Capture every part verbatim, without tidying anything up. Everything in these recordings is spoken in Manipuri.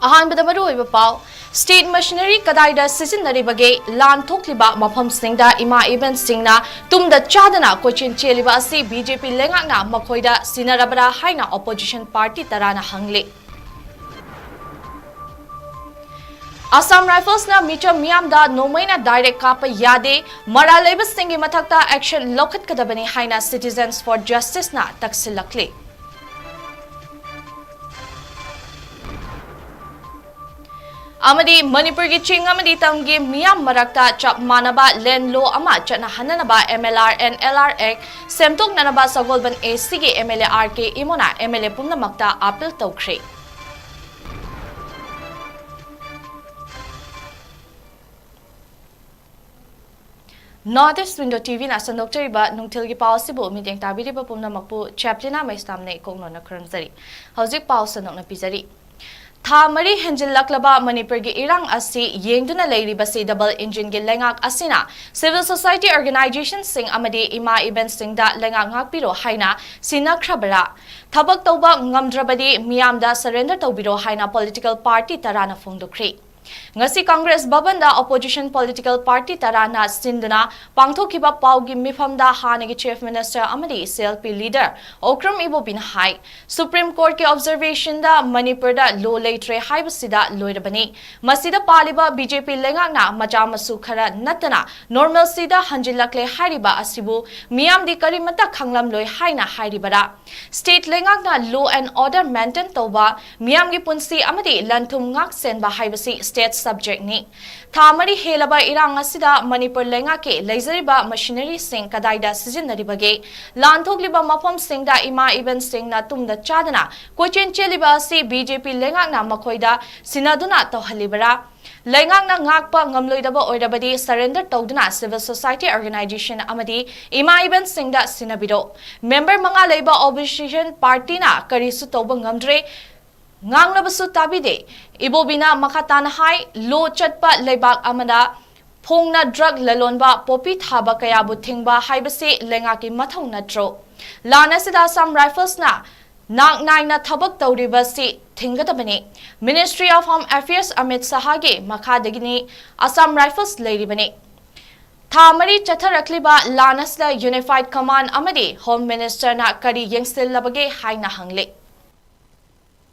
ꯑꯍꯥꯟꯕꯗ ꯃꯔꯨꯑꯣꯏꯕ ꯄꯥꯎ, state machinery ꯀꯗꯥꯏꯗ ꯁꯤꯖꯤꯟꯅꯔꯤꯕꯒꯦ? ꯂꯥꯟ ꯊꯣꯛꯂꯤꯕ ꯃꯐꯝꯁꯤꯡꯗ ꯏꯃꯥ ꯏꯕꯦꯟꯁꯤꯡꯅ ꯇꯨꯝꯗ ꯆꯥꯗꯅ ꯀꯣꯏꯆꯦꯟ ꯆꯦꯜꯂꯤꯕ ꯑꯁꯤ B J P ꯂꯩꯉꯥꯛꯅ ꯃꯈꯣꯏꯗ ꯁꯤꯟꯅꯔꯕ꯭ꯔꯥ ꯍꯥꯏꯅ opposition party ꯇꯔꯥꯅ ꯍꯪꯂꯤ꯫ Assam Riflesꯅ ꯃꯤꯆꯝ ꯃꯤꯌꯥꯝꯗ ꯅꯣꯡꯃꯩꯅ direct ꯀꯥꯞꯄ ꯌꯥꯗꯦ, ꯃꯔꯥꯜ ꯂꯩꯕꯁꯤꯡꯒꯤ ꯃꯊꯛꯇ action ꯂꯧꯈꯠꯀꯗꯕꯅꯤ ꯍꯥꯏꯅ Citizens for Justiceꯅ ꯇꯛꯁꯤꯜꯂꯛꯂꯤ꯫ ꯑꯃꯗꯤ ꯃꯅꯤꯄꯨꯔꯒꯤ ꯆꯤꯡ ꯑꯃꯗꯤ ꯇꯝꯒꯤ ꯃꯤꯌꯥꯝ ꯃꯔꯛꯇ ꯆꯞ ꯃꯥꯟꯅꯕ land law ꯑꯃ ꯆꯠꯅꯍꯟꯅꯅꯕ M L R and L R Act ꯁꯦꯝꯗꯣꯛꯅꯅꯕ Sagolband A Cꯒꯤ M L A R K ꯏꯃꯣꯅ M L A ꯄꯨꯝꯅꯃꯛꯇ appeal ꯇꯧꯈ꯭ꯔꯦ꯫ North East Window TVꯅ ꯁꯟꯗꯣꯛꯆꯔꯤꯕ ꯅꯨꯡꯊꯤꯜꯒꯤ ꯄꯥꯎ ꯑꯁꯤꯕꯨ ꯃꯤꯠꯌꯦꯡ ꯇꯥꯕꯤꯔꯤꯕ ꯄꯨꯝꯅꯃꯛꯄꯨ ꯆꯦꯄ꯭ꯂꯤꯅꯥ ꯃꯩꯁꯅꯥꯝꯅ ꯏꯀꯣꯛꯅꯣꯅ ꯈꯨꯔꯨꯝꯖꯔꯤ꯫ ꯍꯧꯖꯤꯛ ꯄꯥꯎ ꯁꯟꯗꯣꯛꯅ ꯄꯤꯖꯔꯤ꯫ ꯊꯥ ꯃꯔꯤ ꯍꯦꯟꯖꯤꯜꯂꯛꯂꯕ ꯃꯅꯤꯄꯨꯔꯒꯤ ꯏꯔꯥꯡ ꯑꯁꯤ ꯌꯦꯡꯗꯨꯅ ꯂꯩꯔꯤꯕꯁꯤ double engineꯒꯤ ꯂꯩꯉꯥꯛ ꯑꯁꯤꯅ civil society organizationꯁꯤꯡ ꯑꯃꯗꯤ ꯏꯃꯥ ꯏꯕꯦꯟꯁꯤꯡꯗ ꯂꯩꯉꯥꯛ ꯉꯥꯛꯄꯤꯔꯣ ꯍꯥꯏꯅ ꯁꯤꯟꯅꯈ꯭ꯔꯕꯔꯥ? ꯊꯕꯛ ꯇꯧꯕ ꯉꯝꯗ꯭ꯔꯕꯗꯤ ꯃꯤꯌꯥꯝꯗ surrender ꯇꯧꯕꯤꯔꯣ ꯍꯥꯏꯅ political party ꯇꯔꯥꯅ ꯐꯣꯡꯗꯣꯛꯈ꯭ꯔꯤ꯫ ꯉꯁꯤ Congress ꯚꯕꯟꯗ opposition political party ꯇꯔꯥꯅ ꯁꯤꯟꯗꯨꯅ ꯄꯥꯡꯊꯣꯛꯈꯤꯕ ꯄꯥꯎꯒꯤ ꯃꯤꯐꯝꯗ ꯍꯥꯟꯅꯒꯤ Chief Minister ꯑꯃꯗꯤ CLP leader ꯑꯣꯀ꯭ꯔꯝ ꯏꯕꯣꯕꯤꯅ ꯍꯥꯏ, Supreme Courtꯀꯤ observationꯗ ꯃꯅꯤꯄꯨꯔꯗ law ꯂꯩꯇ꯭ꯔꯦ ꯍꯥꯏꯕꯁꯤꯗ ꯂꯣꯏꯔꯕꯅꯤ꯫ ꯃꯁꯤꯗ ꯄꯥꯜꯂꯤꯕ B J P ꯂꯩꯉꯥꯛꯅ ꯃꯆꯥ ꯃꯁꯨ ꯈꯔ ꯅꯠꯇꯅ normalcyꯗ ꯍꯟꯖꯤꯜꯂꯛꯂꯦ ꯍꯥꯏꯔꯤꯕ ꯑꯁꯤꯕꯨ ꯃꯤꯌꯥꯝꯗꯤ ꯀꯔꯤꯃꯠꯇ ꯈꯪꯂꯝꯂꯣꯏ ꯍꯥꯏꯅ ꯍꯥꯏꯔꯤꯕꯔꯥ? State ꯂꯩꯉꯥꯛꯅ law and order maintain ꯇꯧꯕ, ꯃꯤꯌꯥꯝꯒꯤ ꯄꯨꯟꯁꯤ ꯑꯃꯗꯤ ꯂꯟ-ꯊꯨꯝ ꯉꯥꯛ-ꯁꯦꯟꯕ ꯍꯥꯏꯕꯁꯤ state subjectꯅꯤ꯫ ꯊꯥ ꯃꯔꯤ ꯍꯦꯜꯂꯕ ꯏꯔꯥꯡ ꯑꯁꯤꯗ ꯃꯅꯤꯄꯨꯔ ꯂꯩꯉꯥꯛꯀꯤ ꯂꯩꯖꯔꯤꯕ machineryꯁꯤꯡ ꯀꯗꯥꯏꯗ ꯁꯤꯖꯤꯟꯅꯔꯤꯕꯒꯦ? ꯂꯥꯟ ꯊꯣꯛꯂꯤꯕ ꯃꯐꯝꯁꯤꯡꯗ ꯏꯃꯥ ꯏꯕꯦꯟꯁꯤꯡꯅ ꯇꯨꯝꯗ ꯆꯥꯗꯅ ꯀꯣꯏꯆꯦꯟ ꯆꯦꯜꯂꯤꯕ ꯑꯁꯤ B J P ꯂꯩꯉꯥꯛꯅ ꯃꯈꯣꯏꯗ ꯁꯤꯟꯅꯗꯨꯅ ꯇꯧꯍꯜꯂꯤꯕꯔꯥ? ꯂꯩꯉꯥꯛꯅ ꯉꯥꯛꯄ ꯉꯝꯂꯣꯏꯗꯕ ꯑꯣꯏꯔꯕꯗꯤ surrender ꯇꯧꯗꯨꯅ civil society organization ꯑꯃꯗꯤ ꯏꯃꯥ ꯏꯕꯦꯟꯁꯤꯡꯗ ꯁꯤꯟꯅꯕꯤꯔꯣ꯫ Member ꯃꯉꯥ ꯂꯩꯕ opposition partyꯅ ꯀꯔꯤꯁꯨ ꯇꯧꯕ ꯉꯝꯗ꯭ꯔꯦ, ꯉꯥꯡꯂꯕꯁꯨ ꯇꯥꯕꯤꯗꯦ꯫ ꯏꯕꯣꯕꯤꯅ ꯃꯈꯥ ꯇꯥꯅ ꯍꯥꯏ, law ꯆꯠꯄ ꯂꯩꯕꯥꯛ ꯑꯃꯗ ꯐꯣꯡꯅ drug ꯂꯂꯣꯟꯕ, poppy ꯊꯥꯕ ꯀꯌꯥꯕꯨ ꯊꯤꯡꯕ ꯍꯥꯏꯕꯁꯤ ꯂꯩꯉꯥꯛꯀꯤ ꯃꯊꯧ ꯅꯠꯇ꯭ꯔꯣ? ꯂꯥꯟ ꯑꯁꯤꯗ Assam Riflesꯅ ꯅꯥꯛ ꯅꯥꯏꯅ ꯊꯕꯛ ꯇꯧꯔꯤꯕꯁꯤ ꯊꯤꯡꯒꯗꯕꯅꯤ꯫ Ministry of Home Affairs Amit ꯁꯍꯥꯒꯤ ꯃꯈꯥꯗꯒꯤꯅꯤ ꯑꯁꯥꯝ ꯔꯥꯏꯐꯜꯁ ꯂꯩꯔꯤꯕꯅꯤ꯫ ꯊꯥ ꯃꯔꯤ ꯆꯠꯊꯔꯛꯂꯤꯕ ꯂꯥꯟ ꯑꯁꯤꯗ Unified Command ꯑꯃꯗꯤ Home Minister ꯅ ꯀꯔꯤ ꯌꯦꯡꯁꯤꯜꯂꯕꯒꯦ ꯍꯥꯏꯅ ꯍꯪꯂꯤ꯫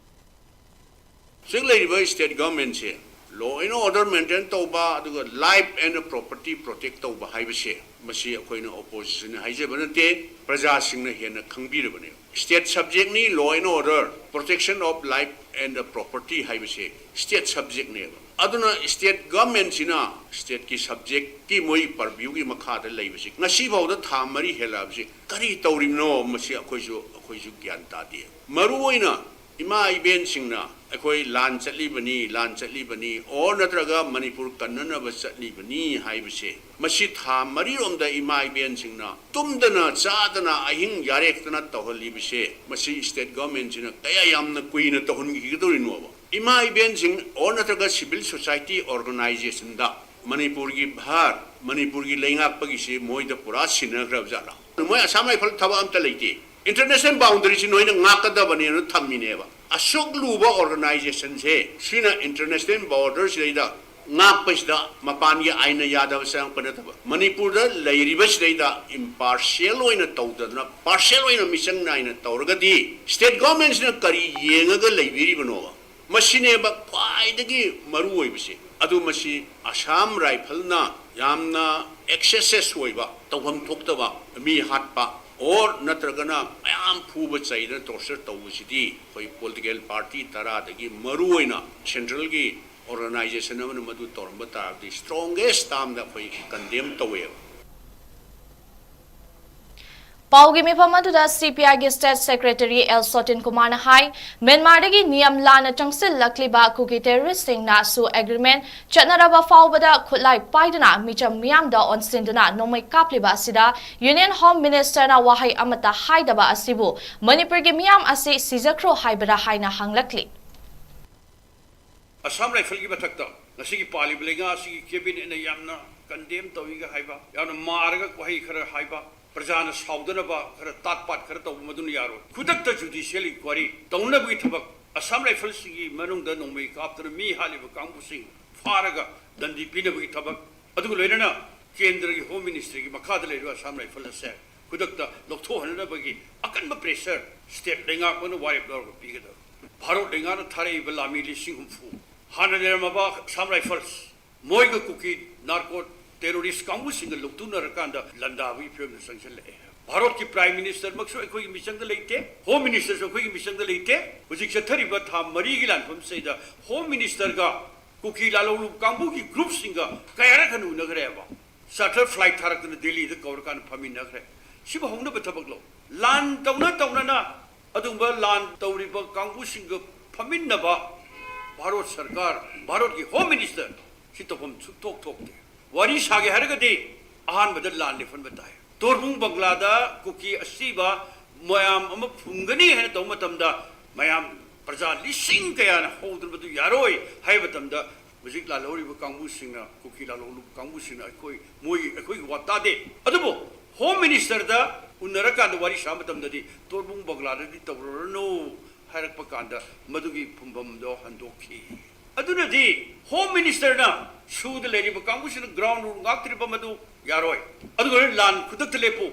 ꯍꯧꯖꯤꯛ ꯂꯩꯔꯤꯕ state government say law and order maintain ꯇꯧꯕ ꯑꯗꯨꯒ life and property protect ꯇꯧꯕ ꯍꯥꯏꯕꯁꯦ, ꯃꯁꯤ ꯑꯩꯈꯣꯏꯅ opposition ꯅ ꯍꯥꯏꯖꯕ ꯅꯠꯇꯦ, ꯄ꯭ꯔꯖꯥꯁꯤꯡꯅ ꯍꯦꯟꯅ ꯈꯪꯕꯤꯔꯕꯅꯦ꯫ State subject ꯅꯤ law and order, protection of life and property ꯍꯥꯏꯕꯁꯦ state subject ꯅꯦꯕ꯫ ꯑꯗꯨꯅ state government ꯁꯤꯅ state ꯀꯤ subject ꯀꯤ ꯃꯣꯏ purview ꯒꯤ ꯃꯈꯥꯗ ꯂꯩꯕꯁꯤ ꯉꯁꯤ ꯐꯥꯎꯗ ꯊꯥ ꯃꯔꯤ ꯍꯦꯜꯂꯛꯑꯕꯁꯤ ꯀꯔꯤ ꯇꯧꯔꯤꯕꯅꯣ, ꯃꯁꯤ ꯑꯩꯈꯣꯏꯁꯨ ꯑꯩꯈꯣꯏꯁꯨ ꯒ꯭ꯌꯥꯟ ꯇꯥꯗꯦ꯫ ꯃꯔꯨꯑꯣꯏꯅ ꯏꯃꯥ ꯏꯕꯦꯟꯁꯤꯡꯅ ꯑꯩꯈꯣꯏ ꯂꯥꯟ ꯆꯠꯂꯤꯕꯅꯤ, ꯂꯥꯟ ꯆꯠꯂꯤꯕꯅꯤ, or ꯅꯠꯇ꯭ꯔꯒ ꯃꯅꯤꯄꯨꯔ ꯀꯟꯅꯅꯕ ꯆꯠꯂꯤꯕꯅꯤ ꯍꯥꯏꯕꯁꯦ, ꯃꯁꯤ ꯊꯥ ꯃꯔꯤꯔꯣꯝꯗ ꯏꯃꯥ ꯏꯕꯦꯟꯁꯤꯡꯅ ꯇꯨꯝꯗꯅ ꯆꯥꯗꯅ ꯑꯍꯤꯡ ꯌꯥꯔꯦꯛꯇꯅ ꯇꯧꯍꯜꯂꯤꯕꯁꯦ, ꯃꯁꯤ state government ꯁꯤꯅ ꯀꯌꯥ ꯌꯥꯝꯅ ꯀꯨꯏꯅ ꯇꯧꯍꯟꯈꯤꯒꯗꯧꯔꯤꯅꯣꯕ? ꯏꯃꯥ ꯏꯕꯦꯟꯁꯤꯡ or ꯅꯠꯇ꯭ꯔꯒ civil society organization ꯗ ꯃꯅꯤꯄꯨꯔꯒꯤ ꯚꯥꯔ, ꯃꯅꯤꯄꯨꯔꯒꯤ ꯂꯩꯉꯥꯛꯄꯒꯤꯁꯤ ꯃꯣꯏꯗ ꯄꯨꯔꯥ ꯁꯤꯟꯅꯈ꯭ꯔꯕ ꯖꯥꯠꯂꯥ? ꯃꯣꯏ ꯑꯁꯥꯝ ꯔꯥꯏꯐꯜ ꯊꯕꯛ ꯑꯝꯇ ꯂꯩꯇꯦ꯫ International boundary ꯁꯤ ꯅꯣꯏꯅ ꯉꯥꯛꯀꯗꯕꯅꯦꯅ ꯊꯝꯃꯤꯅꯦꯕ꯫ ꯑꯁꯨꯛ ꯂꯨꯕ organization ꯁꯦ ꯁꯤꯅ international border ꯁꯤꯗꯩꯗ ꯉꯥꯛꯄꯁꯤꯗ ꯃꯄꯥꯟꯒꯤ ꯑꯥꯏꯟꯅ ꯌꯥꯗꯕ ꯆꯪꯉꯛꯄ ꯅꯠꯇꯕ, ꯃꯅꯤꯄꯨꯔꯗ ꯂꯩꯔꯤꯕꯁꯤꯗꯩꯗ impartial ꯑꯣꯏꯅ ꯇꯧꯗꯗꯅ, partial ꯑꯣꯏꯅ ꯃꯤꯆꯪ ꯅꯥꯏꯅ ꯇꯧꯔꯒꯗꯤ state government ꯁꯤꯅ ꯀꯔꯤ ꯌꯦꯡꯉꯒ ꯂꯩꯕꯤꯔꯤꯕꯅꯣꯕ? ꯃꯁꯤꯅꯦꯕ ꯈ꯭ꯋꯥꯏꯗꯒꯤ ꯃꯔꯨ ꯑꯣꯏꯕꯁꯤ꯫ ꯑꯗꯨ ꯃꯁꯤ ꯑꯁꯥꯝ ꯔꯥꯏꯐꯜꯅ ꯌꯥꯝꯅ excesses ꯑꯣꯏꯕ, ꯇꯧꯐꯝ ꯊꯣꯛꯇꯕ, ꯃꯤ ꯍꯥꯠꯄ or ꯅꯠꯇ꯭ꯔꯒꯅ ꯃꯌꯥꯝ ꯐꯨꯕ ꯆꯩꯗꯅ torture ꯇꯧꯕꯁꯤꯗꯤ ꯑꯩꯈꯣꯏ political party ꯇꯔꯥꯗꯒꯤ ꯃꯔꯨꯑꯣꯏꯅ central ꯒꯤ organization ꯑꯃꯅ ꯃꯗꯨ ꯇꯧꯔꯝꯕ ꯇꯥꯔꯕꯗꯤ strongest term ꯗ ꯑꯩꯈꯣꯏ condemn ꯇꯧꯋꯦꯕ꯫ ꯄꯥꯎꯒꯤ ꯃꯤꯐꯝ ꯑꯗꯨꯗ C P I ꯒꯤ State Secretary L ꯁꯣꯇꯤꯟ ꯀꯨꯃꯥꯔꯅ ꯍꯥꯏ, ꯃ꯭ꯌꯥꯟꯃꯥꯔꯗꯒꯤ ꯅꯤꯌꯝ ꯂꯥꯟꯅ ꯆꯪꯁꯤꯜꯂꯛꯂꯤꯕ ꯀꯨꯀꯤ terrorist ꯁꯤꯡꯅꯁꯨ agreement ꯆꯠꯅꯔꯕ ꯐꯥꯎꯕꯗ ꯈꯨꯠꯂꯥꯏ ꯄꯥꯏꯗꯨꯅ ꯃꯤꯆꯝ ꯃꯤꯌꯥꯝꯗ ꯑꯣꯟꯁꯤꯟꯗꯨꯅ ꯅꯣꯡꯃꯩ ꯀꯥꯞꯂꯤꯕ ꯑꯁꯤꯗ Union Home Minister ꯅ ꯋꯥꯍꯩ ꯑꯃꯠꯇ ꯍꯥꯏꯗꯕ ꯑꯁꯤꯕꯨ ꯃꯅꯤꯄꯨꯔꯒꯤ ꯃꯤꯌꯥꯝ ꯑꯁꯤ ꯁꯤꯖꯈ꯭ꯔꯣ ꯍꯥꯏꯕꯔꯥ ꯍꯥꯏꯅ ꯍꯪꯂꯛꯂꯤ꯫ ꯑꯁꯥꯝ ꯔꯥꯏꯐꯜꯒꯤ ꯃꯊꯛꯇ ꯉꯁꯤꯒꯤ ꯄꯥꯜꯂꯤꯕ ꯂꯩꯉꯥꯛ ꯑꯁꯤꯒꯤ cabinet ꯅ ꯌꯥꯝꯅ condemn ꯇꯧꯏꯒ ꯍꯥꯏꯕ, ꯌꯥꯝꯅ ꯃꯥꯔꯒ ꯋꯥꯍꯩ ꯈꯔ ꯍꯥꯏꯕ, ꯄ꯭ꯔꯖꯥꯅ ꯁꯥꯎꯗꯅꯕ ꯈꯔ ꯇꯥꯠ ꯄꯥꯠ ꯈꯔ ꯇꯧꯕ, ꯃꯗꯨꯅ ꯌꯥꯔꯣꯏ꯫ ꯈꯨꯗꯛꯇ judicial inquiry ꯇꯧꯅꯕꯒꯤ ꯊꯕꯛ, ꯑꯁꯥꯝ ꯔꯥꯏꯐꯜꯁꯤꯡꯒꯤ ꯃꯅꯨꯡꯗ ꯅꯣꯡꯃꯩ ꯀꯥꯞꯇꯨꯅ ꯃꯤ ꯍꯥꯠꯂꯤꯕ ꯀꯥꯡꯕꯨꯁꯤꯡ ꯐꯥꯔꯒ ꯗꯟꯗꯤ ꯄꯤꯅꯕꯒꯤ ꯊꯕꯛ, ꯑꯗꯨꯒ ꯂꯣꯏꯅꯅ ꯀꯦꯟꯗ꯭ꯔꯒꯤ ꯍꯣꯝ ꯃꯤꯅꯤꯁꯇ꯭ꯔꯤꯒꯤ ꯃꯈꯥꯗ ꯂꯩꯔꯤꯕ ꯑꯁꯥꯝ ꯔꯥꯏꯐꯜ ꯑꯁꯦ ꯈꯨꯗꯛꯇ ꯂꯧꯊꯣꯛꯍꯟꯅꯕꯒꯤ ꯑꯀꯟꯕ pressure state ꯂꯩꯉꯥꯛꯄꯅ ꯋꯥꯔꯦꯞ ꯂꯧꯔꯒ ꯄꯤꯒꯗꯕ꯫ ꯚꯥꯔꯠ ꯂꯩꯉꯥꯛꯅ ꯊꯥꯔꯛꯏꯕ ꯂꯥꯟꯃꯤ ꯂꯤꯁꯤꯡ ꯍꯨꯝꯐꯨ, ꯍꯥꯟꯅ ꯂꯩꯔꯝꯃꯕ ꯑꯁꯥꯝ ꯔꯥꯏꯐꯜꯁ, ꯃꯣꯏꯒ ꯀꯨꯀꯤ narco terrorist ꯀꯥꯡꯕꯨꯁꯤꯡꯒ ꯂꯧꯇꯨꯅꯔꯀꯥꯟꯗ ꯂꯥꯟꯗꯥꯕꯒꯤ ꯐꯤꯕꯝꯗ ꯆꯪꯁꯤꯜꯂꯛꯑꯦ꯫ ꯚꯥꯔꯠꯀꯤ Prime Minister ꯃꯛꯁꯨ ꯑꯩꯈꯣꯏꯒꯤ ꯃꯤꯆꯪꯗ ꯂꯩꯇꯦ, Home Minister ꯁꯨ ꯑꯩꯈꯣꯏꯒꯤ ꯃꯤꯆꯪꯗ ꯂꯩꯇꯦ꯫ ꯍꯧꯖꯤꯛ ꯆꯠꯊꯔꯤꯕ ꯊꯥ ꯃꯔꯤꯒꯤ ꯂꯥꯟꯐꯝꯁꯤꯗ Home Minister ꯒ ꯀꯨꯀꯤ ꯂꯥꯜꯍꯧꯂꯨꯞ ꯀꯥꯡꯕꯨꯒꯤ group ꯁꯤꯡꯒ ꯀꯌꯥꯔꯛ ꯍꯟꯅ ꯎꯅꯈ꯭ꯔꯦꯕ? Charter flight ꯊꯥꯔꯛꯇꯅ ꯗꯦꯜꯂꯤꯗ ꯀꯧꯔꯀꯥꯟꯗ ꯐꯝꯃꯤꯟꯅꯈ꯭ꯔꯦ꯫ ꯁꯤꯕꯨ ꯍꯧꯅꯕ ꯊꯕꯛꯂꯣ? ꯂꯥꯟ ꯇꯧꯅ ꯇꯧꯅꯅ ꯑꯗꯨꯒꯨꯝꯕ ꯂꯥꯟ ꯇꯧꯔꯤꯕ ꯀꯥꯡꯕꯨꯁꯤꯡꯒ ꯐꯝꯃꯤꯟꯅꯕ ꯚꯥꯔꯠ ꯁꯔꯀꯥꯔ, ꯚꯥꯔꯠꯀꯤ Home Minister ꯁꯤ ꯇꯧꯐꯝ ꯁꯨꯡꯊꯣꯛ ꯊꯣꯛꯇꯦ꯫ ꯋꯥꯔꯤ ꯁꯥꯒꯦ ꯍꯥꯏꯔꯒꯗꯤ ꯑꯍꯥꯟꯕꯗ ꯂꯥꯟ ꯂꯦꯞꯍꯟꯕ ꯇꯥꯏ꯫ ꯇꯣꯔꯕꯨꯡ ꯕꯪꯒ꯭ꯂꯥꯗ ꯀꯨꯀꯤ ꯑꯁꯤꯕ ꯃꯌꯥꯝ ꯑꯃ ꯐꯨꯝꯒꯅꯤ ꯍꯥꯏꯅ ꯇꯧꯕ ꯃꯇꯝꯗ ꯃꯌꯥꯝ ꯄ꯭ꯔꯖꯥ ꯂꯤꯁꯤꯡ ꯀꯌꯥꯅ ꯍꯧꯗꯨꯅ ꯃꯗꯨ ꯌꯥꯔꯣꯏ ꯍꯥꯏꯕ ꯃꯇꯝꯗ ꯍꯧꯖꯤꯛ ꯂꯥꯜꯍꯧꯔꯤꯕ ꯀꯥꯡꯕꯨꯁꯤꯡꯅ, ꯀꯨꯀꯤ ꯂꯥꯜꯍꯧꯔꯤꯕ ꯀꯥꯡꯕꯨꯁꯤꯡꯅ ꯑꯩꯈꯣꯏ, ꯃꯣꯏ, ꯑꯩꯈꯣꯏꯒꯤ ꯋꯥ ꯇꯥꯗꯦ꯫ ꯑꯗꯨꯕꯨ Home Minister ꯗ ꯎꯅꯔꯀꯥꯟꯗ ꯋꯥꯔꯤ ꯁꯥꯕ ꯃꯇꯝꯗꯗꯤ ꯇꯣꯔꯕꯨꯡ ꯕꯪꯒ꯭ꯂꯥꯗꯗꯤ ꯇꯧꯔꯨꯔꯅꯨ ꯍꯥꯏꯔꯛꯄ ꯀꯥꯟꯗ ꯃꯗꯨꯒꯤ ꯐꯨꯝꯐꯝꯗꯣ ꯍꯟꯗꯣꯛꯈꯤ꯫ ꯑꯗꯨꯅꯗꯤ Home Minister ꯅ ꯁꯨꯗ ꯂꯩꯔꯤꯕ ꯀꯥꯡꯕꯨꯁꯤꯡꯅ ground rule ꯉꯥꯛꯇ꯭ꯔꯤꯕ ꯃꯗꯨ ꯌꯥꯔꯣꯏ꯫ ꯑꯗꯨꯒ ꯂꯥꯟ ꯈꯨꯗꯛꯇ ꯂꯦꯞꯄꯨ,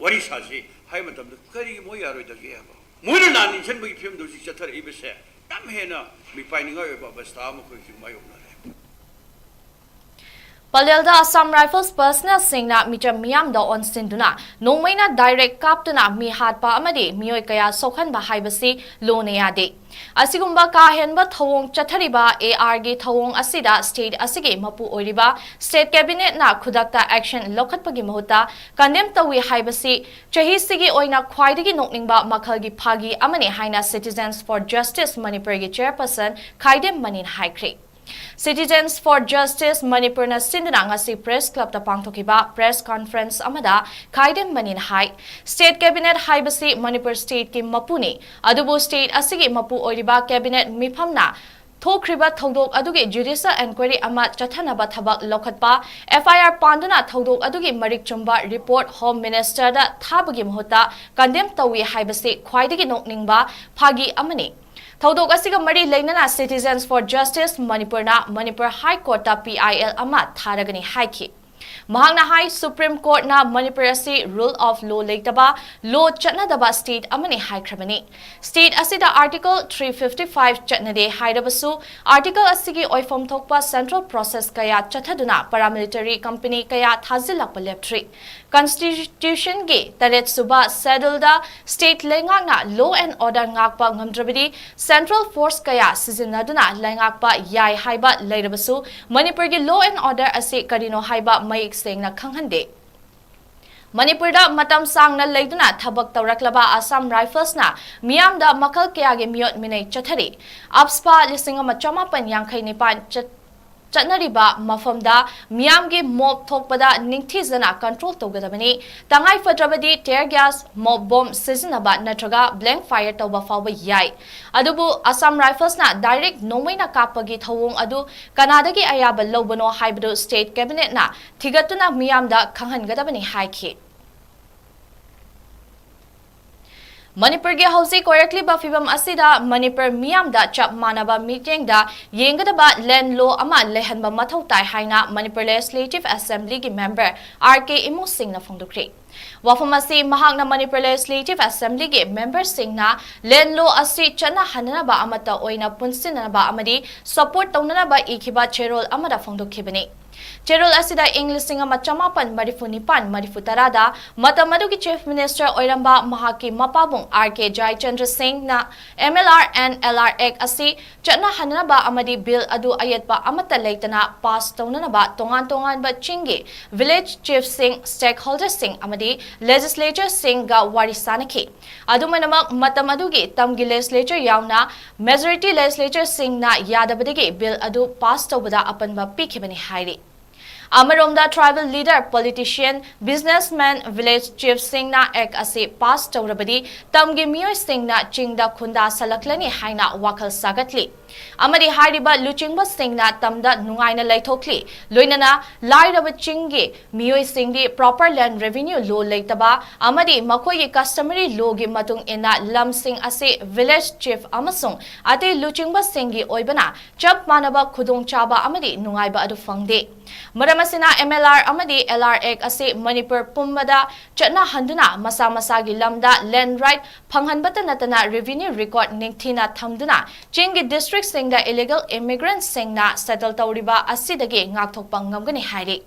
ꯋꯥꯔꯤ ꯁꯥꯁꯤ ꯍꯥꯏꯕ ꯃꯇꯝꯗ ꯀꯔꯤꯒꯤ ꯃꯣꯏ ꯌꯥꯔꯣꯏꯗꯒꯦ ꯍꯥꯏꯕ? ꯃꯣꯏꯅ ꯂꯥꯟ ꯏꯟꯁꯤꯟꯕꯒꯤ ꯐꯤꯕꯝꯗ ꯍꯧꯖꯤꯛ ꯆꯠꯊꯔꯛꯏꯕꯁꯦ ꯌꯥꯝ ꯍꯦꯟꯅ ꯃꯤꯄꯥꯏꯅꯤꯡꯉꯥꯏ ꯑꯣꯏꯕ ꯑꯕꯁꯊꯥ ꯑꯃ ꯑꯩꯈꯣꯏ ꯍꯧꯖꯤꯛ ꯃꯥꯌꯣꯛꯅꯔꯦ꯫ ꯄꯂꯦꯜꯗ Assam Rifles personnel ꯁꯤꯡꯅ ꯃꯤꯆꯝ ꯃꯤꯌꯥꯝꯗ ꯑꯣꯟꯁꯤꯟꯗꯨꯅ ꯅꯣꯡꯃꯩꯅ direct ꯀꯥꯞꯇꯨꯅ ꯃꯤ ꯍꯥꯠꯄ ꯑꯃꯗꯤ ꯃꯤꯑꯣꯏ ꯀꯌꯥ ꯁꯣꯛꯍꯟꯕ ꯍꯥꯏꯕꯁꯤ ꯂꯨꯅ ꯌꯥꯗꯦ꯫ ꯑꯁꯤꯒꯨꯝꯕ ꯀꯥ ꯍꯦꯟꯕ ꯊꯧꯑꯣꯡ ꯆꯠꯊꯔꯤꯕ AR ꯒꯤ ꯊꯧꯑꯣꯡ ꯑꯁꯤꯗ state ꯑꯁꯤꯒꯤ ꯃꯄꯨ ꯑꯣꯏꯔꯤꯕ state cabinet ꯅ ꯈꯨꯗꯛꯇ action ꯂꯧꯈꯠꯄꯒꯤ ꯃꯍꯨꯠꯇ condemn ꯇꯧꯏ ꯍꯥꯏꯕꯁꯤ ꯆꯍꯤꯁꯤꯒꯤ ꯑꯣꯏꯅ ꯈ꯭ꯋꯥꯏꯗꯒꯤ ꯅꯣꯛꯅꯤꯡꯕ ꯃꯈꯜꯒꯤ ꯐꯥꯒꯤ ꯑꯃꯅꯤ ꯍꯥꯏꯅ Citizens for Justice ꯃꯅꯤꯄꯨꯔꯒꯤ chairperson ꯈꯥꯏꯗꯦꯝ ꯃꯅꯤꯅ ꯍꯥꯏꯈ꯭ꯔꯦ꯫ Citizens for Justice ꯃꯅꯤꯄꯨꯔꯅ ꯁꯤꯟꯗꯨꯅ ꯉꯁꯤ Press Club ꯇ ꯄꯥꯡꯊꯣꯛꯈꯤꯕ press conference ꯑꯃꯗ ꯈꯥꯏꯗꯦꯝ ꯃꯅꯤꯅ ꯍꯥꯏ, state cabinet ꯍꯥꯏꯕꯁꯤ ꯃꯅꯤꯄꯨꯔ state ꯀꯤ ꯃꯄꯨꯅꯤ, ꯑꯗꯨꯕꯨ state ꯑꯁꯤꯒꯤ ꯃꯄꯨ ꯑꯣꯏꯔꯤꯕ cabinet ꯃꯤꯐꯝꯅ ꯊꯣꯛꯈ꯭ꯔꯤꯕ ꯊꯧꯗꯣꯛ ꯑꯗꯨꯒꯤ judicial enquiry ꯑꯃ ꯆꯠꯊꯅꯕ ꯊꯕꯛ ꯂꯧꯈꯠꯄ, F I R ꯄꯥꯟꯗꯨꯅ ꯊꯧꯗꯣꯛ ꯑꯗꯨꯒꯤ ꯃꯔꯤꯛ ꯆꯨꯝꯕ report Home Minister ꯗ ꯊꯥꯕꯒꯤ ꯃꯍꯨꯠꯇ condemn ꯇꯧꯏ ꯍꯥꯏꯕꯁꯤ ꯈ꯭ꯋꯥꯏꯗꯒꯤ ꯅꯣꯛꯅꯤꯡꯕ ꯐꯥꯒꯤ ꯑꯃꯅꯤ꯫ ꯊꯧꯗꯣꯛ ꯑꯁꯤꯒ ꯃꯔꯤ ꯂꯩꯅꯅ Citizens for Justice ꯃꯅꯤꯄꯨꯔꯅ ꯃꯅꯤꯄꯨꯔ High Court ꯇ P I L ꯑꯃ ꯊꯥꯔꯒꯅꯤ ꯍꯥꯏꯈꯤ꯫ ꯃꯍꯥꯛꯅ ꯍꯥꯏ, Supreme Court ꯅ ꯃꯅꯤꯄꯨꯔ ꯑꯁꯤ rule of law ꯂꯩꯇꯕ, law ꯆꯠꯅꯗꯕ state ꯑꯃꯅꯤ ꯍꯥꯏꯈ꯭ꯔꯕꯅꯤ꯫ State ꯑꯁꯤꯗ Article three fifty five ꯆꯠꯅꯗꯦ ꯍꯥꯏꯔꯕꯁꯨ, article ꯑꯁꯤꯒꯤ ꯑꯣꯏꯐꯝ ꯊꯣꯛꯄ central process ꯀꯌꯥ ꯆꯠꯊꯗꯨꯅ paramilitary company ꯀꯌꯥ ꯊꯥꯖꯤꯜꯂꯛꯄ ꯂꯦꯞꯇ꯭ꯔꯤ꯫ Constitution ꯒꯤ ꯇꯔꯦꯠ ꯁꯨꯕ schedule ꯗ state ꯂꯩꯉꯥꯛꯅ law and order ꯉꯥꯛꯄ ꯉꯝꯗ꯭ꯔꯕꯗꯤ central force ꯀꯌꯥ ꯁꯤꯖꯤꯟꯅꯗꯨꯅ ꯂꯩꯉꯥꯛꯄ ꯌꯥꯏ ꯍꯥꯏꯕ ꯂꯩꯔꯕꯁꯨ, ꯃꯅꯤꯄꯨꯔꯒꯤ law and order ꯑꯁꯤ ꯀꯔꯤꯅꯣ ꯍꯥꯏꯕ ꯃꯌꯦꯛ ꯁꯦꯡꯅ ꯈꯪꯍꯟꯗꯦ꯫ ꯃꯅꯤꯄꯨꯔꯗ ꯃꯇꯝ ꯁꯥꯡꯅ ꯂꯩꯗꯨꯅ ꯊꯕꯛ ꯇꯧꯔꯛꯂꯕ Assam Rifles ꯅ ꯃꯤꯌꯥꯝꯗ ꯃꯈꯜ ꯀꯌꯥꯒꯤ ꯃꯤꯑꯣꯠ ꯃꯤꯅꯩ ꯆꯠꯊꯔꯤ꯫ AFSPA ꯂꯤꯁꯤꯡ ꯑꯃ ꯆꯃꯥꯄꯟ ꯌꯥꯡꯈꯩ ꯅꯤꯄꯥꯟ ꯆꯠ-, ꯆꯠꯅꯔꯤꯕ ꯃꯐꯝꯗ ꯃꯤꯌꯥꯝꯒꯤ mob ꯊꯣꯛꯄꯗ ꯅꯤꯡꯊꯤꯖꯅ control ꯇꯧꯒꯗꯕꯅꯤ꯫ ꯇꯉꯥꯏ ꯐꯗ꯭ꯔꯕꯗꯤ tear gas, mob bomb ꯁꯤꯖꯤꯟꯅꯕ ꯅꯠꯇ꯭ꯔꯒ blank fire ꯇꯧꯕ ꯐꯥꯎꯕ ꯌꯥꯏ꯫ ꯑꯗꯨꯕꯨ Assam Rifles ꯅ direct ꯅꯣꯡꯃꯩꯅ ꯀꯥꯞꯄꯒꯤ ꯊꯧꯑꯣꯡ ꯑꯗꯨ ꯀꯅꯥꯗꯒꯤ ꯑꯌꯥꯕ ꯂꯧꯕꯅꯣ ꯍꯥꯏꯕꯗꯨ state cabinet ꯅ ꯊꯤꯒꯠꯇꯨꯅ ꯃꯤꯌꯥꯝꯗ ꯈꯪꯍꯟꯒꯗꯕꯅꯤ ꯍꯥꯏꯈꯤ꯫ ꯃꯅꯤꯄꯨꯔꯒꯤ ꯍꯧꯖꯤꯛ ꯑꯣꯏꯔꯛꯂꯤꯕ ꯐꯤꯕꯝ ꯑꯁꯤꯗ ꯃꯅꯤꯄꯨꯔ ꯃꯤꯌꯥꯝꯗ ꯆꯞ ꯃꯥꯟꯅꯕ ꯃꯤꯠꯌꯦꯡꯗ ꯌꯦꯡꯒꯗꯕ land law ꯑꯃ ꯂꯩꯍꯟꯕ ꯃꯊꯧ ꯇꯥꯏ ꯍꯥꯏꯅ ꯃꯅꯤꯄꯨꯔ Legislative Assembly ꯒꯤ member R K ꯏꯃꯨꯁꯤꯡꯅ ꯐꯣꯡꯗꯣꯛꯈ꯭ꯔꯦ꯫ ꯋꯥꯐꯝ ꯑꯁꯤ ꯃꯍꯥꯛꯅ ꯃꯅꯤꯄꯨꯔ Legislative Assembly ꯒꯤ member ꯁꯤꯡꯅ land law ꯑꯁꯤ ꯆꯠꯅꯍꯟꯅꯅꯕ ꯑꯃꯠꯇ ꯑꯣꯏꯅ ꯄꯨꯟꯁꯤꯟꯅꯅꯕ ꯑꯃꯗꯤ support ꯇꯧꯅꯅꯕ ꯏꯈꯤꯕ ꯆꯦꯔꯣꯜ ꯑꯃꯗ ꯐꯣꯡꯗꯣꯛꯈꯤꯕꯅꯤ꯫ ꯆꯦꯔꯣꯜ ꯑꯁꯤꯗ ꯏꯪ ꯂꯤꯁꯤꯡ ꯑꯃ ꯆꯃꯥꯄꯟ ꯃꯔꯤꯐꯨ ꯅꯤꯄꯥꯟ ꯃꯔꯤꯐꯨ ꯇꯔꯥꯗ ꯃꯇꯝ ꯑꯗꯨꯒꯤ Chief Minister ꯑꯣꯏꯔꯝꯕ ꯃꯍꯥꯛꯀꯤ ꯃꯄꯥꯕꯨꯡ R K ꯖꯌꯆꯟꯗ꯭ꯔ ꯁꯤꯡꯅ M L R and L R Act ꯑꯁꯤ ꯆꯠꯅꯍꯟꯅꯅꯕ ꯑꯃꯗꯤ bill ꯑꯗꯨ ꯑꯌꯦꯠꯄ ꯑꯃꯠꯇ ꯂꯩꯇꯅ pass ꯇꯧꯅꯅꯕ ꯇꯣꯉꯥꯟ ꯇꯣꯉꯥꯟꯕ ꯆꯤꯡꯒꯤ village chief ꯁꯤꯡ, stakeholder ꯁꯤꯡ ꯑꯃꯗꯤ legislature ꯁꯤꯡꯒ ꯋꯥꯔꯤ ꯁꯥꯅꯈꯤ꯫ ꯑꯗꯨꯃꯥꯏꯅꯃꯛ, ꯃꯇꯝ ꯑꯗꯨꯒꯤ ꯇꯝꯒꯤ legislature ꯌꯥꯎꯅ majority legislature ꯁꯤꯡꯅ ꯌꯥꯗꯕꯗꯒꯤ bill ꯑꯗꯨ pass ꯇꯧꯕꯗ ꯑꯄꯟꯕ ꯄꯤꯈꯤꯕꯅꯤ ꯍꯥꯏꯔꯤ꯫ ꯑꯃꯔꯣꯝꯗ, tribal leader, politician, businessman, village chief ꯁꯤꯡꯅ act ꯑꯁꯤ pass ꯇꯧꯔꯕꯗꯤ ꯇꯝꯒꯤ ꯃꯤꯑꯣꯏꯁꯤꯡꯅ ꯆꯤꯡꯗ ꯈꯨꯟꯗꯥꯁꯜꯂꯛꯂꯅꯤ ꯍꯥꯏꯅ ꯋꯥꯈꯜ ꯁꯥꯒꯠꯂꯤ꯫ ꯑꯃꯗꯤ ꯍꯥꯏꯔꯤꯕ ꯂꯨꯆꯤꯡꯕꯁꯤꯡꯅ ꯇꯝꯗ ꯅꯨꯡꯉꯥꯏꯅ ꯂꯩꯊꯣꯛꯂꯤ꯫ ꯂꯣꯏꯅꯅ ꯂꯥꯏꯔꯕ ꯆꯤꯡꯒꯤ ꯃꯤꯑꯣꯏꯁꯤꯡꯗꯤ proper land revenue law ꯂꯩꯇꯕ ꯑꯃꯗꯤ ꯃꯈꯣꯏꯒꯤ customary lawꯒꯤ ꯃꯇꯨꯡ ꯏꯟꯅ ꯂꯝꯁꯤꯡ ꯑꯁꯤ village chief ꯑꯃꯁꯨꯡ ꯑꯇꯩ ꯂꯨꯆꯤꯡꯕꯁꯤꯡꯒꯤ ꯑꯣꯏꯕꯅ ꯆꯞ ꯃꯥꯟꯅꯕ ꯈꯨꯗꯣꯡꯆꯥꯕ ꯑꯃꯗꯤ ꯅꯨꯡꯉꯥꯏꯕ ꯑꯗꯨ ꯐꯪꯗꯦ꯫ ꯃꯔꯝ ꯑꯁꯤꯅ M L R ꯑꯃꯗꯤ L R Act ꯑꯁꯤ ꯃꯅꯤꯄꯨꯔ ꯄꯨꯝꯕꯗ ꯆꯠꯅꯍꯟꯗꯨꯅ ꯃꯁꯥ ꯃꯁꯥꯒꯤ ꯂꯝꯗ land right ꯐꯪꯍꯟꯕꯇ ꯅꯠꯇꯅ revenue record ꯅꯤꯡꯊꯤꯅ ꯊꯝꯗꯨꯅ ꯆꯤꯡꯒꯤ districtꯁꯤꯡꯗ illegal immigrantꯁꯤꯡꯅ settle ꯇꯧꯔꯤꯕ ꯑꯁꯤꯗꯒꯤ ꯉꯥꯛꯊꯣꯛꯄ ꯉꯝꯒꯅꯤ ꯍꯥꯏꯔꯤ꯫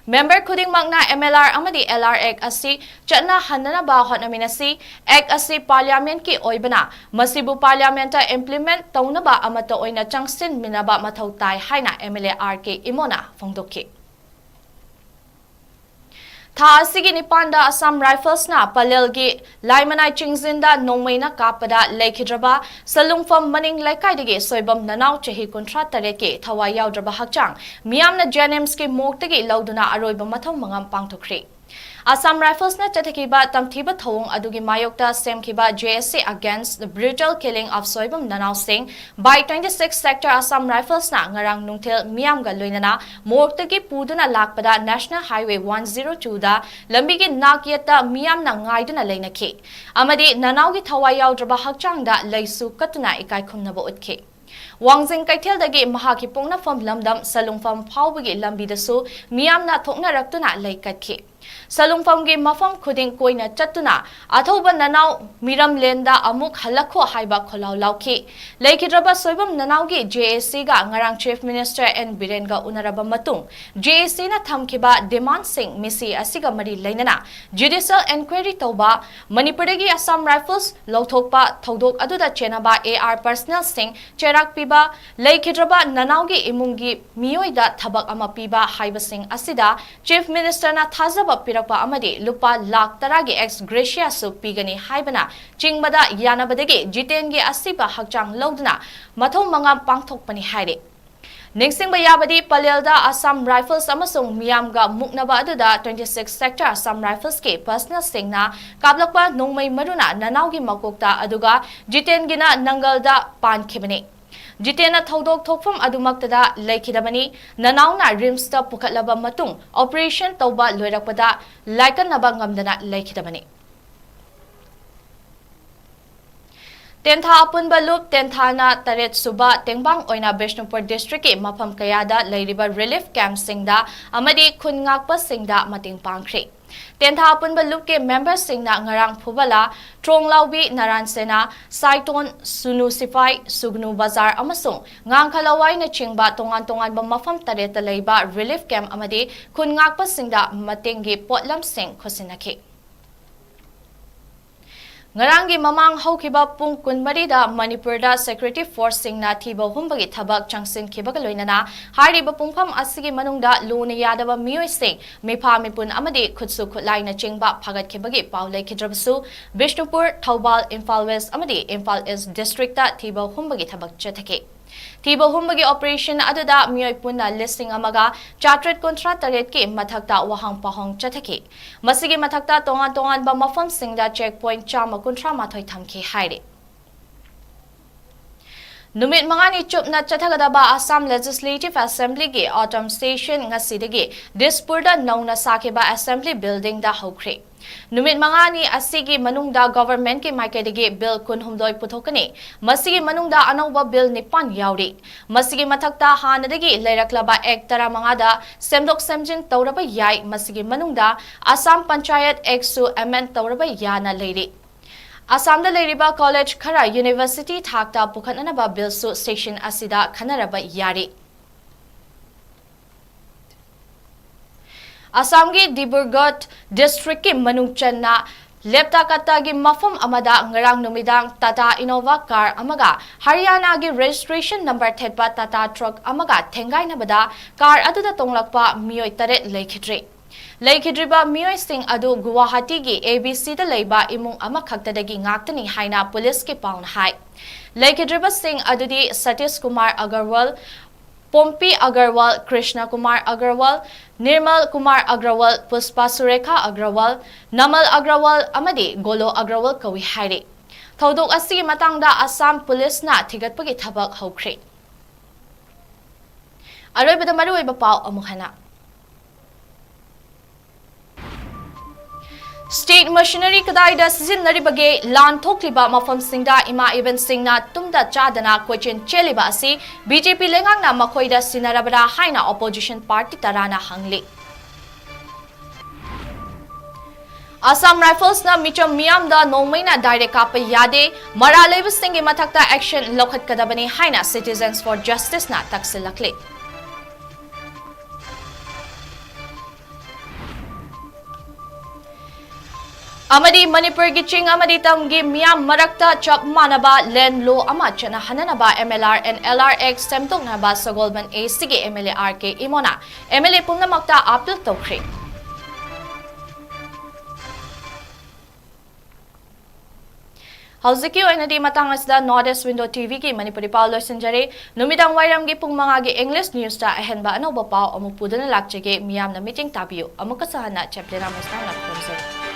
Member ꯈꯨꯗꯤꯡꯃꯛꯅ M L R ꯑꯃꯗꯤ L R Act ꯑꯁꯤ ꯆꯠꯅꯍꯟꯅꯅꯕ ꯍꯣꯠꯅꯃꯤꯟꯅꯁꯤ꯫ Act ꯑꯁꯤ Parliamentꯀꯤ ꯑꯣꯏꯕꯅ ꯃꯁꯤꯕꯨ Parliamentꯇ implement ꯇꯧꯅꯕ ꯑꯃꯠꯇ ꯑꯣꯏꯅ ꯆꯪꯁꯤꯟꯃꯤꯟꯅꯕ ꯃꯊꯧ ꯇꯥꯏ ꯍꯥꯏꯅ M L A R K ꯏꯃꯣꯅ ꯐꯣꯡꯗꯣꯛꯈꯤ꯫ ꯊꯥ ꯑꯁꯤꯒꯤ ꯅꯤꯄꯥꯟꯗ Assam Riflesꯅ ꯄꯂꯦꯜꯒꯤ ꯂꯥꯏꯃꯅꯥꯏ ꯆꯤꯡꯖꯤꯟꯗ ꯅꯣꯡꯃꯩꯅ ꯀꯥꯞꯄꯗ ꯂꯩꯈꯤꯗ꯭ꯔꯕ ꯁꯂꯨꯡꯐꯝ ꯃꯅꯤꯡ ꯂꯩꯀꯥꯏꯗꯒꯤ ꯁꯣꯏꯕꯝ ꯅꯅꯥꯎ ꯆꯍꯤ ꯀꯨꯟꯊ꯭ꯔꯥ ꯇꯔꯦꯠꯀꯤ ꯊꯋꯥꯏ ꯌꯥꯎꯗ꯭ꯔꯕ ꯍꯛꯆꯥꯡ ꯃꯤꯌꯥꯝꯅ JNIMSꯀꯤ morgueꯇꯒꯤ ꯂꯧꯗꯨꯅ ꯑꯔꯣꯏꯕ ꯃꯊꯧ ꯃꯉꯝ ꯄꯥꯡꯊꯣꯛꯈ꯭ꯔꯦ꯫ Assam Riflesꯅ ꯆꯠꯊꯈꯤꯕ ꯇꯝꯊꯤꯕ ꯊꯧꯑꯣꯡ ꯑꯗꯨꯒꯤ ꯃꯥꯌꯣꯛꯇ ꯁꯦꯝꯈꯤꯕ J S C Against the Brutal Killing of Soibam ꯅꯅꯥꯎꯁꯤꯡ by twenty six Sector Assam Riflesꯅ ꯉꯔꯥꯡ ꯅꯨꯡꯊꯤꯜ ꯃꯤꯌꯥꯝꯒ ꯂꯣꯏꯅꯅ morgueꯇꯒꯤ ꯄꯨꯗꯨꯅ ꯂꯥꯛꯄꯗ National Highway one zero twoꯗ ꯂꯝꯕꯤꯒꯤ ꯅꯥꯛ ꯌꯦꯠꯇ ꯃꯤꯌꯥꯝꯅ ꯉꯥꯏꯗꯨꯅ ꯂꯩꯅꯈꯤ ꯑꯃꯗꯤ ꯅꯅꯥꯎꯒꯤ ꯊꯋꯥꯏ ꯌꯥꯎꯗ꯭ꯔꯕ ꯍꯛꯆꯥꯡꯗ ꯂꯩꯁꯨ ꯀꯠꯇꯨꯅ ꯏꯀꯥꯏ ꯈꯨꯝꯅꯕ ꯎꯠꯈꯤ꯫ ꯋꯥꯡꯖꯤꯡ ꯀꯩꯊꯦꯜꯗꯒꯤ ꯃꯍꯥꯛꯀꯤ ꯄꯣꯛꯅꯐꯝ ꯂꯝꯗꯝ ꯁꯂꯨꯡꯐꯝ ꯐꯥꯎꯕꯒꯤ ꯂꯝꯕꯤꯗꯁꯨ ꯃꯤꯌꯥꯝꯅ ꯊꯣꯛꯅꯔꯛꯇꯨꯅ ꯂꯩ ꯀꯠꯈꯤ꯫ ꯁꯂꯨꯡꯐꯝꯒꯤ ꯃꯐꯝ ꯈꯨꯗꯤꯡ ꯀꯣꯏꯅ ꯆꯠꯇꯨꯅ ꯑꯊꯧꯕ ꯅꯅꯥꯎ ꯃꯤꯔꯝꯂꯦꯟꯗ ꯑꯃꯨꯛ ꯍꯜꯂꯛꯈꯣ ꯍꯥꯏꯕ ꯈꯣꯜꯂꯥꯎ ꯂꯥꯎꯈꯤ꯫ ꯂꯩꯈꯤꯗ꯭ꯔꯕ ꯁꯣꯏꯕꯝ ꯅꯅꯥꯎꯒꯤ J A Cꯒ ꯉꯔꯥꯡ Chief Minister N Birenꯒ ꯎꯅꯔꯕ ꯃꯇꯨꯡ J A Cꯅ ꯊꯝꯈꯤꯕ demandꯁꯤꯡ ꯃꯤꯁꯤ ꯑꯁꯤꯒ ꯃꯔꯤ ꯂꯩꯅꯅ judicial enquiry ꯇꯧꯕ, ꯃꯅꯤꯄꯨꯔꯗꯒꯤ Assam Rifles ꯂꯧꯊꯣꯛꯄ ꯊꯧꯗꯣꯛ ꯑꯗꯨꯗ ꯆꯦꯟꯅꯕ A R personnelꯁꯤꯡ ꯆꯩꯔꯥꯛ ꯄꯤꯕ, ꯂꯩꯈꯤꯗ꯭ꯔꯕ ꯅꯅꯥꯎꯒꯤ ꯏꯃꯨꯡꯒꯤ ꯃꯤꯑꯣꯏꯗ ꯊꯕꯛ ꯑꯃ ꯄꯤꯕ ꯍꯥꯏꯕꯁꯤꯡ ꯑꯁꯤꯗ Chief Ministerꯅ ꯊꯥꯖꯕ ꯄꯤꯔꯛꯄ ꯑꯃꯗꯤ ꯂꯨꯄꯥ ꯂꯥꯈ ꯇꯔꯥꯒꯤ ex gratiaꯁꯨ ꯄꯤꯒꯅꯤ ꯍꯥꯏꯕꯅ ꯆꯤꯡꯕꯗ ꯌꯥꯅꯕꯗꯒꯤ ꯖꯤꯇꯦꯟꯒꯤ ꯑꯁꯤꯕ ꯍꯛꯆꯥꯡ ꯂꯧꯗꯨꯅ ꯃꯊꯧ ꯃꯉꯥ ꯄꯥꯡꯊꯣꯛꯄꯅꯤ ꯍꯥꯏꯔꯤ꯫ ꯅꯤꯡꯁꯤꯡꯕ ꯌꯥꯕꯗꯤ, ꯄꯂꯦꯜꯗ Assam Rifles ꯑꯃꯁꯨꯡ ꯃꯤꯌꯥꯝꯒ ꯃꯨꯛꯅꯕ ꯑꯗꯨꯗ twenty six Sector Assam Riflesꯀꯤ personnelꯁꯤꯡꯅ ꯀꯥꯞꯂꯛꯄ ꯅꯣꯡꯃꯩ ꯃꯔꯨꯅ ꯅꯅꯥꯎꯒꯤ ꯃꯀꯣꯛꯇ ꯑꯗꯨꯒ ꯖꯤꯇꯦꯟꯒꯤꯅ ꯅꯪꯒꯜꯗ ꯄꯥꯟꯈꯤꯕꯅꯤ꯫ ꯖꯤꯇꯦꯟꯅ ꯊꯧꯗꯣꯛ ꯊꯣꯛꯐꯝ ꯑꯗꯨꯃꯛꯇꯗ ꯂꯩꯈꯤꯗꯕꯅꯤ꯫ ꯅꯅꯥꯎꯅ ꯔꯤꯝꯁꯇ ꯄꯨꯈꯠꯂꯕ ꯃꯇꯨꯡ ꯑꯣꯄꯔꯦꯁꯟ ꯇꯧꯕ ꯂꯣꯏꯔꯛꯄꯗ ꯂꯥꯏꯀꯠꯅꯕ ꯉꯝꯗꯅ ꯂꯩꯈꯤꯗꯕꯅꯤ꯫ ꯇꯦꯟꯊꯥ ꯑꯄꯨꯟꯕ ꯂꯨꯞ ꯇꯦꯟꯊꯥꯅ ꯇꯔꯦꯠ ꯁꯨꯕ ꯇꯦꯡꯕꯥꯡ ꯑꯣꯏꯅ ꯕꯤꯁꯅꯨꯄꯨꯔ ꯗꯤꯁꯇ꯭ꯔꯤꯛꯀꯤ ꯃꯐꯝ ꯀꯌꯥꯗ ꯂꯩꯔꯤꯕ ꯔꯤꯂꯤꯐ ꯀꯦꯝꯞꯁꯤꯡꯗ ꯑꯃꯗꯤ ꯈꯨꯟ ꯉꯥꯛꯄꯁꯤꯡꯗ ꯃꯇꯦꯡ ꯄꯥꯡꯈ꯭ꯔꯦ꯫ ꯇꯦꯟꯊꯥ ꯑꯄꯨꯟꯕ ꯂꯨꯞꯀꯤ ꯃꯦꯝꯕꯔꯁꯤꯡꯅ ꯉꯔꯥꯡ ꯐꯨꯕꯂꯥ, ꯇ꯭ꯔꯣꯡꯂꯥꯎꯕꯤ, ꯅꯥꯔꯥꯟ ꯁꯦꯅꯥ, ꯁꯥꯏꯇꯣꯟ, ꯁꯨꯅꯨ ꯁꯤꯐꯥꯏ, ꯁꯨꯒꯅꯨ ꯕꯖꯥꯔ ꯑꯃꯁꯨꯡ ꯉꯥꯡꯈ ꯂꯋꯥꯏꯅꯆꯤꯡꯕ ꯇꯣꯉꯥꯟ ꯇꯣꯉꯥꯟꯕ ꯃꯐꯝ ꯇꯔꯦꯠꯇ ꯂꯩꯕ ꯔꯤꯂꯤꯐ ꯀꯦꯝꯞ ꯑꯃꯗꯤ ꯈꯨꯟ ꯉꯥꯛꯄꯁꯤꯡꯗ ꯃꯇꯦꯡꯒꯤ ꯄꯣꯠꯂꯝꯁꯤꯡ ꯈꯨꯠꯁꯤꯟꯅꯈꯤ꯫ ꯉꯔꯥꯡꯒꯤ ꯃꯃꯥꯡ ꯍꯧꯈꯤꯕ ꯄꯨꯡ ꯀꯨꯟꯃꯔꯤꯗ ꯃꯅꯤꯄꯨꯔꯗ ꯁꯦꯀ꯭ꯌꯨꯔꯤꯇꯤ ꯐꯣꯔꯁꯁꯤꯡꯅ ꯊꯤꯕ ꯍꯨꯝꯕꯒꯤ ꯊꯕꯛ ꯆꯪꯁꯤꯟꯈꯤꯕꯒ ꯂꯣꯏꯅꯅ ꯍꯥꯏꯔꯤꯕ ꯄꯨꯡꯐꯝ ꯑꯁꯤꯒꯤ ꯃꯅꯨꯡꯗ ꯂꯨꯅ ꯌꯥꯗꯕ ꯃꯤꯑꯣꯏꯁꯤꯡ, ꯃꯤꯐꯥ ꯃꯤꯄꯨꯟ ꯑꯃꯗꯤ ꯈꯨꯠꯁꯨ ꯈꯨꯠꯂꯥꯏꯅꯆꯤꯡꯕ ꯐꯥꯒꯠꯈꯤꯕꯒꯤ ꯄꯥꯎ ꯂꯩꯈꯤꯗ꯭ꯔꯕꯁꯨ, ꯕꯤꯁꯅꯨꯄꯨꯔ, ꯊꯧꯕꯥꯜ, ꯏꯝꯐꯥꯜ ꯋꯦꯁ ꯑꯃꯗꯤ ꯏꯝꯐꯥꯜ ꯏꯁ ꯗꯤꯁꯇ꯭ꯔꯤꯛꯇ ꯊꯤꯕ ꯍꯨꯝꯕꯒꯤ ꯊꯕꯛ ꯆꯠꯊꯈꯤ꯫ ꯊꯤꯕ ꯍꯨꯝꯕꯒꯤ ꯑꯣꯄꯔꯦꯁꯟ ꯑꯗꯨꯗ ꯃꯤꯑꯣꯏ ꯄꯨꯟꯅ ꯂꯤꯁꯤꯡ ꯑꯃꯒ ꯆꯥꯇ꯭ꯔꯦꯠ ꯀꯨꯟꯊ꯭ꯔꯥ ꯇꯔꯦꯠꯀꯤ ꯃꯊꯛꯇ ꯋꯥꯍꯪ ꯄꯥꯎꯍꯪ ꯆꯠꯊꯈꯤ꯫ ꯃꯁꯤꯒꯤ ꯃꯊꯛꯇ ꯇꯣꯉꯥꯟ ꯇꯣꯉꯥꯟꯕ ꯃꯐꯝꯁꯤꯡꯗ ꯆꯦꯛ ꯄꯣꯏꯟꯠ ꯆꯥꯝꯃ ꯀꯨꯟꯊ꯭ꯔꯥ ꯃꯥꯊꯣꯏ ꯊꯝꯈꯤ ꯍꯥꯏꯔꯤ꯫ ꯅꯨꯃꯤꯠ ꯃꯉꯥꯅꯤ ꯆꯨꯞꯅ ꯆꯠꯊꯒꯗꯕ ꯑꯁꯥꯝ ꯂꯦꯖꯤꯁꯂꯦꯇꯤꯚ ꯑꯦꯁꯦꯝꯕ꯭ꯂꯤꯒꯤ ꯑꯣꯇꯝ ꯁꯦꯁꯟ ꯉꯁꯤꯗꯒꯤ ꯗꯤꯁꯄꯨꯔꯗ ꯅꯧꯅ ꯁꯥꯈꯤꯕ ꯑꯦꯁꯦꯝꯕ꯭ꯂꯤ ꯕꯤꯜꯗꯤꯡꯗ ꯍꯧꯈ꯭ꯔꯦ꯫ ꯅꯨꯃꯤꯠ ꯃꯉꯥꯅꯤ ꯑꯁꯤꯒꯤ ꯃꯅꯨꯡꯗ ꯒꯚꯔꯟꯃꯦꯟꯠꯀꯤ ꯃꯥꯏꯀꯩꯗꯒꯤ ꯕꯤꯜ ꯀꯨꯟꯍꯨꯝꯗꯣꯏ ꯄꯨꯊꯣꯛꯀꯅꯤ꯫ ꯃꯁꯤꯒꯤ ꯃꯅꯨꯡꯗ ꯑꯅꯧꯕ ꯕꯤꯜ ꯅꯤꯄꯥꯟ ꯌꯥꯎꯔꯤ꯫ ꯃꯁꯤꯒꯤ ꯃꯊꯛꯇ ꯍꯥꯟꯅꯗꯒꯤ ꯂꯩꯔꯛꯂꯕ ꯑꯦꯛ ꯇꯔꯥꯃꯉꯥꯗ ꯁꯦꯝꯗꯣꯛ ꯁꯦꯝꯖꯤꯟ ꯇꯧꯔꯕ ꯌꯥꯏ꯫ ꯃꯁꯤꯒꯤ ꯃꯅꯨꯡꯗ ꯑꯁꯥꯝ ꯄꯟꯆꯥꯌꯠ ꯑꯦꯛꯁꯨ ꯑꯦꯃꯦꯟꯗ ꯇꯧꯔꯕ ꯌꯥꯅ ꯂꯩꯔꯤ꯫ ꯑꯁꯥꯝꯗ ꯂꯩꯔꯤꯕ ꯀꯣꯂꯦꯖ ꯈꯔ ꯌꯨꯅꯤꯚꯔꯁꯤꯇꯤ ꯊꯥꯛꯇ ꯄꯨꯈꯠꯅꯅꯕ ꯕꯤꯜꯁꯨ ꯁꯦꯁꯟ ꯑꯁꯤꯗ ꯈꯟꯅꯔꯕ ꯌꯥꯔꯤ꯫ ꯑꯁꯥꯝꯒꯤ ꯗꯤꯕ꯭ꯔꯨꯒꯔ ꯗꯤꯁꯇ꯭ꯔꯤꯛꯀꯤ ꯃꯅꯨꯡ ꯆꯟꯅ ꯂꯦꯞꯇꯥꯀꯠꯇꯥꯒꯤ ꯃꯐꯝ ꯑꯃꯗ ꯉꯔꯥꯡ ꯅꯨꯃꯤꯗꯥꯡ ꯇꯥꯇꯥ ꯏꯅꯣꯚꯥ ꯀꯥꯔ ꯑꯃꯒ ꯍꯔꯤꯌꯥꯅꯥꯒꯤ ꯔꯦꯖꯤꯁꯇ꯭ꯔꯦꯁꯟ ꯅꯝꯕꯔ ꯊꯦꯠꯄ ꯇꯥꯇꯥ ꯇ꯭ꯔꯛ ꯑꯃꯒ ꯊꯦꯡꯒꯥꯏꯅꯕꯗ ꯀꯥꯔ ꯑꯗꯨꯗ ꯇꯣꯡꯂꯛꯄ ꯃꯤꯑꯣꯏ ꯇꯔꯦꯠ ꯂꯩꯈꯤꯗ꯭ꯔꯦ꯫ ꯂꯩꯈꯤꯗ꯭ꯔꯤꯕ ꯃꯤꯑꯣꯏꯁꯤꯡ ꯑꯗꯨ ꯒꯨꯋꯥꯍꯥꯇꯤꯒꯤ ꯑꯦ ꯕꯤ ꯁꯤꯗ ꯂꯩꯕ ꯏꯃꯨꯡ ꯑꯃꯈꯛꯇꯗꯒꯤ ꯉꯥꯛꯇꯅꯤ ꯍꯥꯏꯅ ꯄꯨꯂꯤꯁꯀꯤ ꯄꯥꯎꯅ ꯍꯥꯏ꯫ ꯂꯩꯈꯤꯗ꯭ꯔꯤꯕꯁꯤꯡ ꯑꯗꯨꯗꯤ ꯁꯇꯤꯁ ꯀꯨꯃꯥꯔ ꯑꯒꯔꯋꯥꯜ, ꯄꯣꯝꯄꯤ ꯑꯒꯔꯋꯥꯜ, ꯀ꯭ꯔꯤꯁꯅ ꯀꯨꯃꯥꯔ ꯑꯒꯔꯋꯥꯜ, ꯅꯤꯔꯃꯜ ꯀꯨꯃꯥꯔ ꯑꯒꯔꯋꯥꯜ, ꯄꯨꯁꯄꯥ ꯁꯨꯔꯦꯈꯥ ꯑꯒꯔꯋꯥꯜ, ꯅꯃꯜ ꯑꯒꯔꯋꯥꯜ ꯑꯃꯗꯤ ꯒꯣꯂꯣ ꯑꯒꯔꯋꯥꯜ ꯀꯧꯏ ꯍꯥꯏꯔꯤ꯫ ꯊꯧꯗꯣꯛ ꯑꯁꯤꯒꯤ ꯃꯇꯥꯡꯗ ꯑꯁꯥꯝ ꯄꯨꯂꯤꯁꯅ ꯊꯤꯒꯠꯄꯒꯤ ꯊꯕꯛ ꯍꯧꯈ꯭ꯔꯦ꯫ ꯑꯔꯣꯏꯕꯗ ꯃꯔꯨꯑꯣꯏꯕ ꯄꯥꯎ ꯑꯃꯨꯛ ꯍꯟꯅ꯫ State machinery ꯀꯗꯥꯏꯗ ꯁꯤꯖꯤꯟꯅꯔꯤꯕꯒꯦ? ꯂꯥꯟ ꯊꯣꯛꯂꯤꯕ ꯃꯐꯝꯁꯤꯡꯗ ꯏꯃꯥ ꯏꯕꯦꯟꯁꯤꯡꯅ ꯇꯨꯝꯗ ꯆꯥꯗꯅ ꯀꯣꯏꯆꯦꯟ ꯆꯦꯜꯂꯤꯕ ꯑꯁꯤ B J P ꯂꯩꯉꯥꯛꯅ ꯃꯈꯣꯏꯗ ꯁꯤꯟꯅꯔꯕ꯭ꯔꯥ ꯍꯥꯏꯅ opposition party ꯇꯔꯥꯅ ꯍꯪꯂꯤ꯫ Assam Riflesꯅ ꯃꯤꯆꯝ ꯃꯤꯌꯥꯝꯗ ꯅꯣꯡꯃꯩꯅ direct ꯀꯥꯞꯄ ꯌꯥꯗꯦ, ꯃꯔꯥꯜ ꯂꯩꯕꯁꯤꯡꯒꯤ ꯃꯊꯛꯇ action ꯂꯧꯈꯠꯀꯗꯕꯅꯤ ꯍꯥꯏꯅ Citizens for Justiceꯅ ꯇꯛꯁꯤꯜꯂꯛꯂꯤ꯫ ꯑꯃꯗꯤ ꯃꯅꯤꯄꯨꯔꯒꯤ ꯆꯤꯡ ꯑꯃꯗꯤ ꯇꯝꯒꯤ ꯃꯤꯌꯥꯝ ꯃꯔꯛꯇ ꯆꯞ ꯃꯥꯟꯅꯕ land law ꯑꯃ ꯆꯠꯅꯍꯟꯅꯅꯕ M L R and L R Act ꯁꯦꯝꯗꯣꯛꯅꯕ Sagolband A Cꯒꯤ M L A R K ꯏꯃꯣꯅ M L A ꯄꯨꯝꯅꯃꯛꯇ appeal ꯇꯧꯈ꯭ꯔꯦ꯫ ꯍꯧꯖꯤꯛꯀꯤ ꯑꯣꯏꯅꯗꯤ ꯃꯇꯥꯡ ꯑꯁꯤꯗ North East Window TVꯒꯤ ꯃꯅꯤꯄꯨꯔꯤ ꯄꯥꯎ ꯂꯣꯏꯁꯤꯟꯖꯔꯦ꯫ ꯅꯨꯃꯤꯗꯥꯡ ꯋꯥꯏꯔꯝꯒꯤ ꯄꯨꯡ ꯃꯉꯥꯒꯤ English newsꯇ ꯑꯍꯦꯟꯕ ꯑꯅꯧꯕ ꯄꯥꯎ ꯑꯃꯨꯛ ꯄꯨꯗꯨꯅ ꯂꯥꯛꯆꯒꯦ꯫ ꯃꯤꯌꯥꯝꯅ ꯃꯤꯠꯌꯦꯡ ꯇꯥꯕꯤꯌꯨ꯫ ꯑꯃꯨꯛꯀꯁꯨ ꯍꯟꯅ ꯆꯦꯝꯄꯤꯌꯟ ꯑꯃꯁꯅ ꯈꯨꯔꯨꯝꯖꯔꯤ꯫